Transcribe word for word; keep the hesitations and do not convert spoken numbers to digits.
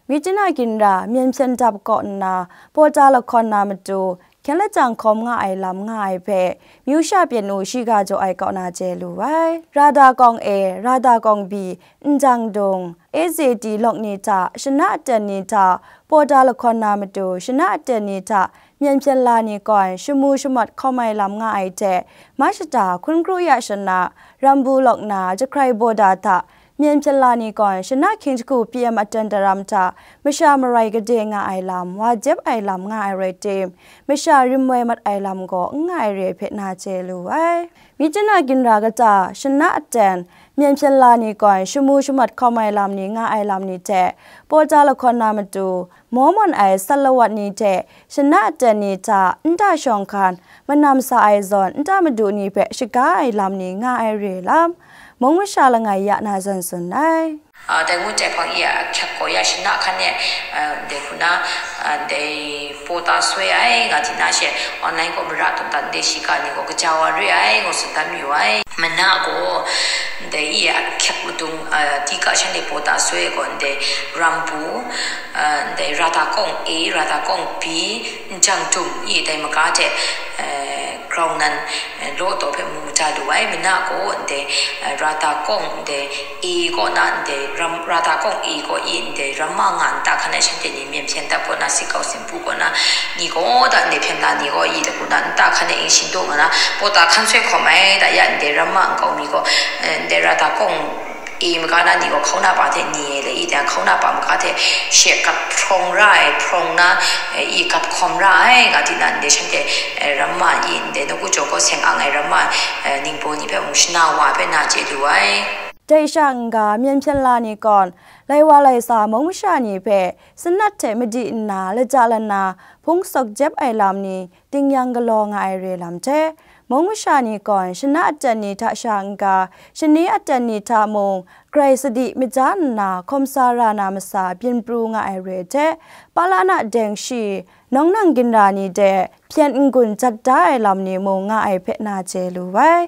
Myitkyina ginra Myen Hpyen Dap kaw nna Pawta lahkawn na matu hkyen lajang hkawm nga ai lam nga ai hpe, myu sha pyen u shiga jaw ai kaw na chye lu ai. Rada kawng A, Rada kawng B, Njang Dung, A Z D lawk ni hta, shana aten ni hta, Pawta lahkawn na matu shana aten ni hta, Myen Hpyen la ni kawn shamu shamawt hkawm ai lam nga ai hte, Mashata hkun kru ya shana, Rambu lawk na Jahkrai Bawda hta, Myen Hpyen la ni kawn shana hkying jahku P M aten daram hta masha marai gade nga ai lam, wa jep ai lam nga ai rai tim, masha rim woi mat ai lam gaw n nga ai re hpe na chye lu ai. Myitkyina ginra kata shana aten, Myen Hpyen la ni kawn shamu shamawt hkawm ai lam ni nga ai lam ni hte, Pawta lahkawn na matu, maw mawn ai sat lawat ni hte shana aten ni hta nta shawng hkan, manam sa ai zawn nta madu ni hpe shaga ai lam ni nga ai re lam, mung masha langai ya na zawn tsun ai. A, dai ngut jai hpang i a ahkyak gaw ya shana hkan e, a, dai hku na, a, dai Pawta soi ai, nga di na she, online gaw mara tawng dan de shiga ni gaw kaja wa re ai, ngu tsun dan mayu ai. Mana gaw, dai i a ahkyak madung, a, tika shanhte Pawta soi ai gaw, dai Rambu, a, dai Rada kawng A, Rada kawng B, Njang Dung i dai maga hte, e, grau nan, e, law taw hpe mu ja lu ai. Mana gaw, dai, e, Rada kawng, dai, A kaw na ndai ram, Rada kawng A kaw i ndai ramma nga nta hkan ai shanhte ni Myen Hpyen Dap kaw na, Sit Kau Sin Pwu kaw na, ni gaw da ndai hpyen la ni gaw i da ku na, nta hkan ai ing shingtung nga na, Pawta hkan soi hkawm ai da ya ndai ramma nkau mi gaw, eh, ndai Rada kawng A maga na ni gaw hkauna pa hte ni ai le i, dai hkauna pa maga hte she gat hprawng ra ai, hprawng na, eh, i gat hkawm ra ai, nga di na ndai shanhte, eh, ramma i ndai nawku jaw gaw seng ang ai ramma, eh, ningbaw ni hpe mung shana wa hpe na chye lu ai. Dai sha n-ga, Myen Hpyen la ni gawn, lai wa lai sa mung masha ni hpe sanat hte madi nna, laja lana hpung sawk jep ai lam ni, tingnyang galaw nga ai re lam hte, mung masha ni gawn, shana aten ni hta sha n-ga, shani aten ni hta mung, grai sadi maja nna, hkawm sa ra na masa byin pru nga ai re hte, palana deng shi, nawng nang ginra ni de, hpyen n-gun jat da ai lam ni mung nga ai hpe na chye lu ai.